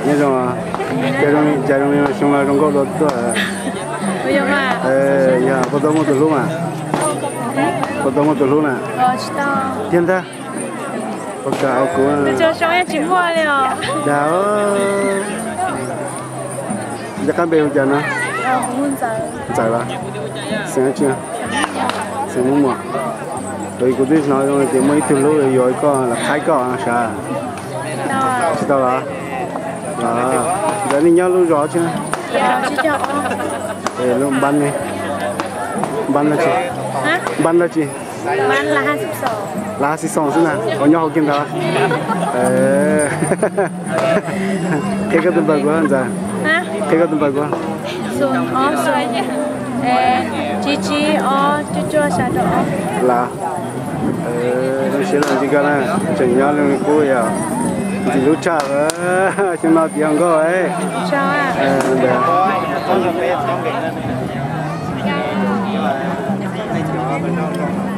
Nyob zoo, cas zoo li xyoo no zoo nkauj dua tuaj. Yog puas tau muaj tus hlub mas? Puas tau muaj tus hlub na? Tiag ntag. Ua cas kuv dag. Nco qab npe hu cas no? Ntxawm los? Xeem dab tsi? Xeem Muas Muas. Kuv twb hnov zoo tias muaj ib tug hlub yuav koj los qhaib koj no sav. Tsis tau los? Los, ntawm nej nyob lub zos tsi? Lub npab ne? Npab dab tsi? Npab dab tsi? Laj Hab Xib Xoom xwb na, ua nyob hauv kiag ntawd. Qhia koj tus npawb kuv ntxawm. Qhia koj tus npawb kuv. Los, zoo siab los ntsib koj na, tseem nyob li qub yog ntxim hlub tshaj, xyoo no tiav nkauj. Ntawd.